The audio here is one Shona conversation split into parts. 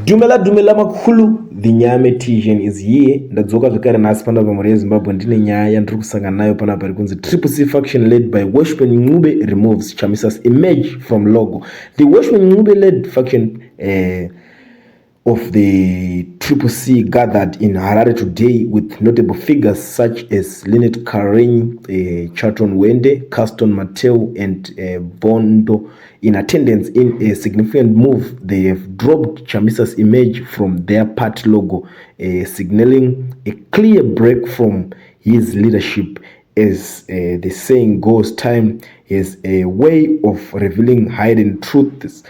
Dumela dumela makhulu, the Nyame Tijan is here. Ndadzoka zvekare nhasi panapa mhuri yeZimbabwe ndine nyaya yandiri kusangana nayo panapa iri kunzi Triple C faction led by Welshman Ncube removes Chamisa's image from logo. The Welshman Ncube led faction of the Triple C gathered in Harare today with notable figures such as Lynette Karenyi, Charlton Hwende, Caston Matewu and Bondo in attendance. In a significant move, they have dropped Chamisa's image from their party logo, signaling a clear break from his leadership. As the saying goes, time is a way of revealing hidden truths,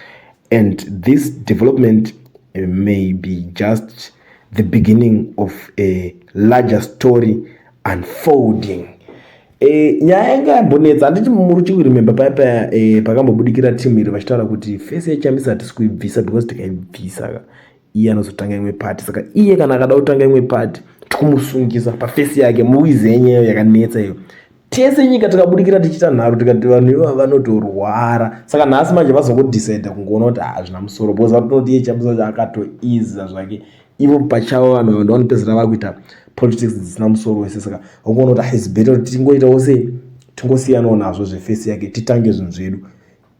and this development may be just the beginning of a larger story unfolding. Nyaya yanga yambonetsa, handiti muri chikuremember paya paya pakambobudikira timu iri vachitaura kuti face yeChamisa hatisi kuibvisa because tikaibvisa ka iye anozotanga imwe party, saka iye kana akada kutanga imwe party tikumusungisa paface yake. Muwizi yenyeyo yakanetsa iyo, tese nyika tikabudikira tichiita nharo tikati vanhu ivava vanotorwara. Saka nhasi manje vazongodecida kungoona kuti hazvina musoro because vatonoti iye Chamisa chacho akatoiza zvake. Ivo pachavo vanhu ava ndovanopedzisira vakuita politics dzisina musoro wese. Saka vakuona kuti it's better kuti tingoitawo sei, tingosiyanawo nazvo zveface yake, titange zvinhu zvedu.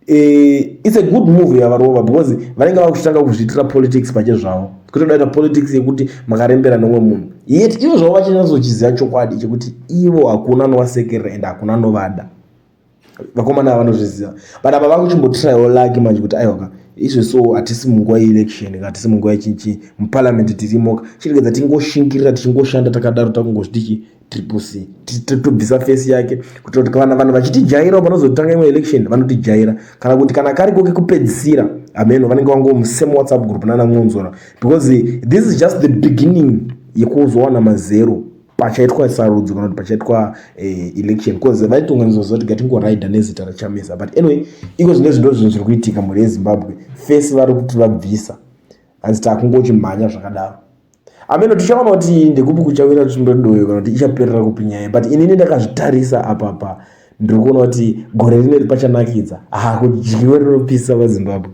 It's a good move yavarova because vanenge vakuchitanga kuzviitira politics pachezvavo, kutoda kuita politics yekuti makarembera nomwe munhu, yet ivo zvavo vachinatsochiziva chokwadi chekuti ivo hakuna anovasekerera and hakuna anovada. Vakomana ava vanozviziva, but apa vakuchimbotraiwo lucky manje kuti aiwaka, izvo so hatisi munguva yeelection, hatisi munguva yechinchi, muparliament tirimo, chiregedza tingoshingirira tichingoshanda takadaro, takungozvitichi Triple C, tobvisa face yake kuitira kuti kana vanhu vachitijairawo panozotanga imwe election vanotijaira, kana kuti kana kariko kekupedzisira ameno vanenge vango musame WhatsApp group nana Mwonzora, because this is just the beginning yekuzowana mazero pachaitwa sarudzo kana kuti pachaitwa election, because vaitonganizoziva kuti gatingoraidha nezita raChamisa. But anyway, iko zvine zvindo zvinhu zviri kuitika mhuri yeZimbabwe, face vari kuti vabvisa, hanzi takungochimhanya zvakadaro. Ameno tichaona kuti ndekupi kuchawira tsvimbodoyo kana kuti ichaperera kupi nyaya, but inini ndakazvitarisa apapa ndiri kuona kuti gore rineri pachanakidza, ha, kudyiwa rinopisa vaZimbabwe.